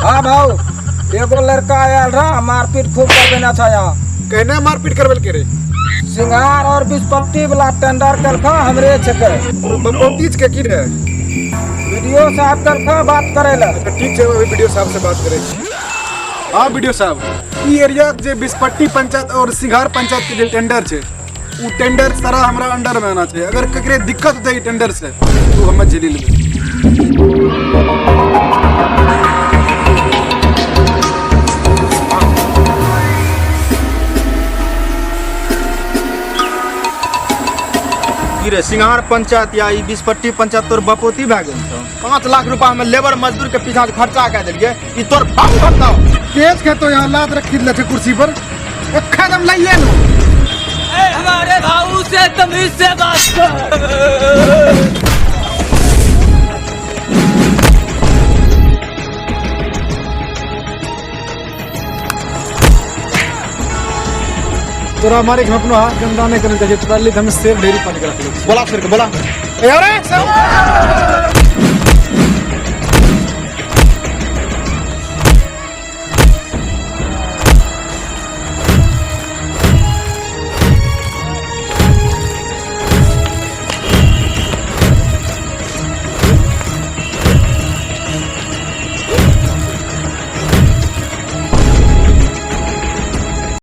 हाँ भाऊ, एगो लड़का आयल रहा, मारपीट खूब करबेना छै यहाँ। कहने मारपीट करबेल के रे? सिंगार और बिस्पट्टी वाला टेंडर कलखा हमरे छके। बपौती के की रे? वीडियो साहब कलखा बात करे ला। अच्छा, ठीक छै, अभी वीडियो साहब से बात करे छी। हाँ वीडियो साहब, ई एरिया जे बिस्पट्टी पंचायत और सिंघार पंचायत के जे टेंडर छै, उ टेंडर सारा हमरा अंडर में आना छै। अगर ककरे दिक्कत होतै ई टेंडर से तो हमे झेली लेबै। की रे सिंघार पंचायत या ई बिस्पट्टी पंचायत तोर बपोती भए गेल छौ? 5 लाख रुपा हमे लेबर मजदूर के पीछा खर्चा कए देलियै, ई तोर बाप भरतौ? केस के तो यहाँ लात रखी ले छै कुर्सी पर, एखन हम लइए लो। ए, हमारे भाऊ से तमीज से बात कर। तोरा मारे के हम अपनो हाथ गंदा नहीं करना चाहिए, तोरा लिए हम शेर ढेरी पानी के रख ले। बोला फिर के बोला। ए, अरे, सब।